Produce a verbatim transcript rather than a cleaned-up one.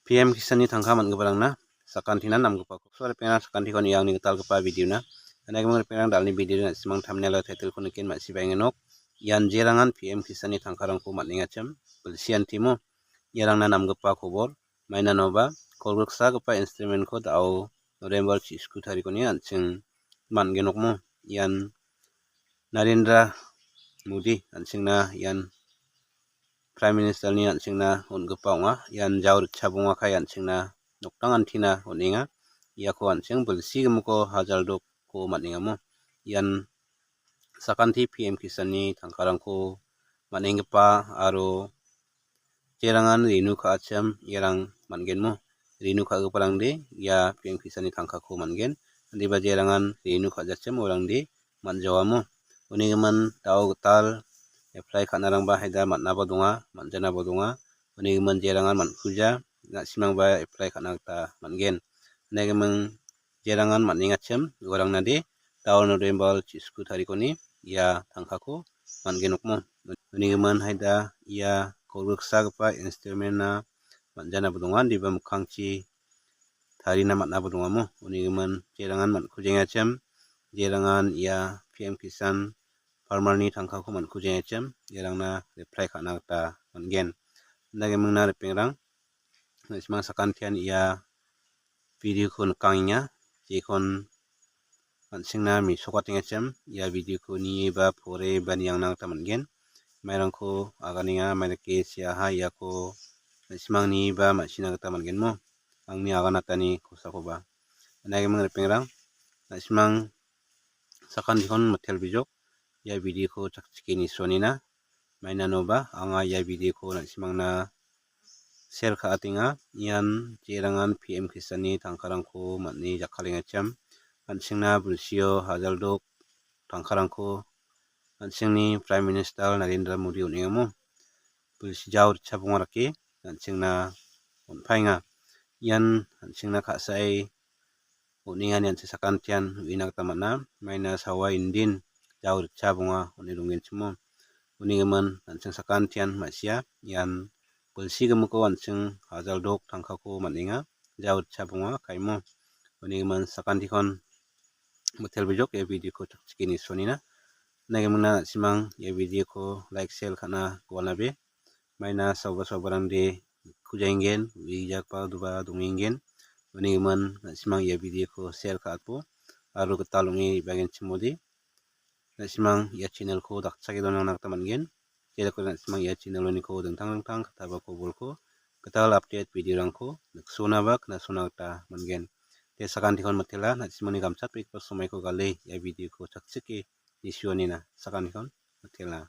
P M Kisanni tangka man·giparangna sakantina namgipa kokso ripengna sakantikon iangni gitalgipa videona. Anagimin ripeng dalni videona na·simang thumbnail-o title-ko niken ma·sibaengenok. Ian jerangan P M Kisanni tangkarangko man·engachim bilsiantimo. Iarangna namgipa kobor. Mainanoba kolgriksagipa instrument-ko da·o November chi-, sku tarikoni an·ching man·genokmo. Ian Narendra Modi an·chingna ian Prime Minister-ni an·chingna on·gipa ong·a. Ian jao ritchabonga kai an·chingna nokdang antina on·enga. Iako an·ching bilsi gimiko hajaldokkon man·engamo. Ian sakanti P M Kisanni tangkarangko man·enggipa aro jerangan renu ka·achim iarang man·genmo. Renu ka·giparangde ia P M Kisanni tangkako man·gen. Indiba jerangan renu ka·jachim orangde man·jawamo. Unigimin da·o gital apply ka·narangba haida man·aba donga, man·janaba donga. Unigimin jerangan man·kuja, na·simangba apply ka·na gita man·gen. Unigimin jerangan man·engachim uarangnade da·o November chi-, sku tarikoni ia tangkako man·genokmo. Unigimin haida ia kolgriksagipa instrument-na man·janaba donga, indiba mikkangchi tarina man·aba dongamo. Unigimin jerangan man·kujengachim, jerangan ia P M Kisan farmer-ni tangkako man·kujengachim, iarangna reply ka·na gita man·gen. Indake mingna ripengrang, na·simang sakantian ia video-ko nikangenga, jekon an·chingna mesokatengachim, ia video-ko nie ba pore ba niangna gita man·gen. Mairangko aganenga, maidake seaha iako na·simangni ba ma·sina gita man·genmo. Angni aganatani kosakoba. Indake ming ripengrang, na·simang sakantikon mitel bijok, ia video-ko chakchike nisoanina. Mainanoba anga ia video-ko na·simangna share ka·atenga. Ian jerangan P M Kisanni tangkarangko man·e jakkalengachim. An·chingna bilsio hajaldok tangkarangko an·chingni Prime Minister Narendra Modi on·engamo. Bilsi jao ritchabonga dake an·chingna on·paenga. Ian an·chingna ka·sae on·engani an·ching sakantian uina gita man·a. Maina sawa indin jao ritchabonga on·e donggenchimo. Unigimin an·ching sakantian ma·sia ian bilsi gimiko an·ching hajaldok tangkako man·enga. Jao ritchabonga kaimo. Unigimin sakantikon mitel bijok ia video-ko chakchike nisoanina. Nagimin na·simang ia video-ko like, share ka·na gualnabe. Maina saoba saobarangde kujenggen, uijakba duba dongenggen. Unigimin na·simang ia video-ko share ka·atbo aro gital ong·e re·bagenchimode. Na·simang ia channel-ko dakchake donangna gita man·gen. Jelako na·simang ia channel-oniko dingtang dingtang kataba kobolko, gital update video-rangko niksonaba knasona gita man·gen. Te sakantikon mitela, na·simangni gamchatbegipa somaiko gale ia video-ko chakchike nisuanina sakantikon mitela.